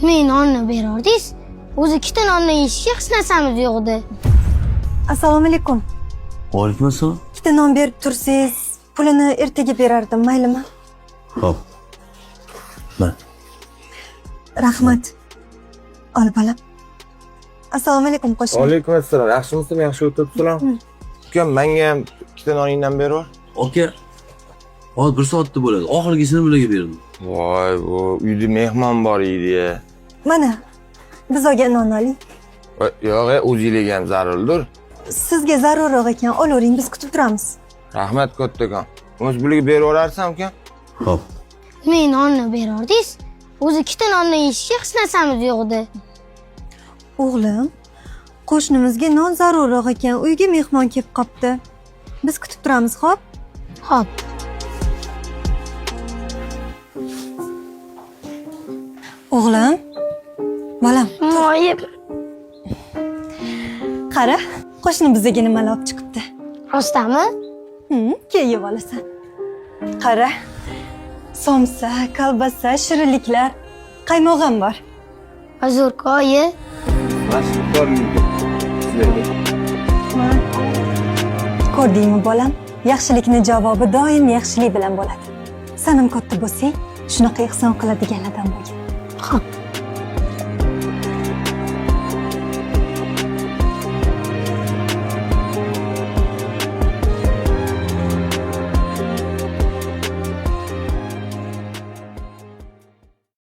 Men nonni berordingiz. O'zi ikkita nonni yeyishga hech narsamiz yo'q edi. Assalomu alaykum. Alaykum assalom. Ikkita non berib tursangiz, pulini ertaga berardim, maylimi? Xo'p. Ma. Rahmat. Ol bolam. Assalomu alaykum qo'shni. Alaykum assalom. Yaxshimisiz? Yaxshi o'tiribsizlarmi? Ukam, menga ham ikkita noningdan berib. Aka, hozir bir soatda bo'ladi. Oxirgisini bularga berdim. Voy, bu uyda mehmon bor edi ya. Mana biz olgan nonni oling. Voy, yo'q, o'zingizga ham zarurdir. Sizga zarurroq ekan, olavering, biz kutib turamiz. Rahmat kattakon. O'zi bularga berib yuborarsan ukam? Xo'p. Men nonni berordingiz. O'zi ikkita nonni yeyishga hech narsamiz yo'q edi. O'g'lim, qo'shnimizga non zarurroq ekan, uyga mehmon kelib qopti. Biz kutib turamiz, xo'p? Xo'p. O'g'lim, bolam, Moyib. qara, qo'shni bizga nimalar olib chiqibdi. Rostami? Keyin yeb olasan. Qara, somsa, kolbasa, shirinliklar, qaymoq ham bor. Zo'rku oyi. Ko'rdingmi bolam? Yaxshilikni javobi doim yaxshilik bilan bo'ladi. San ham katta bo'lsang, shunaqa ehson qiladigan odam bo'lgin.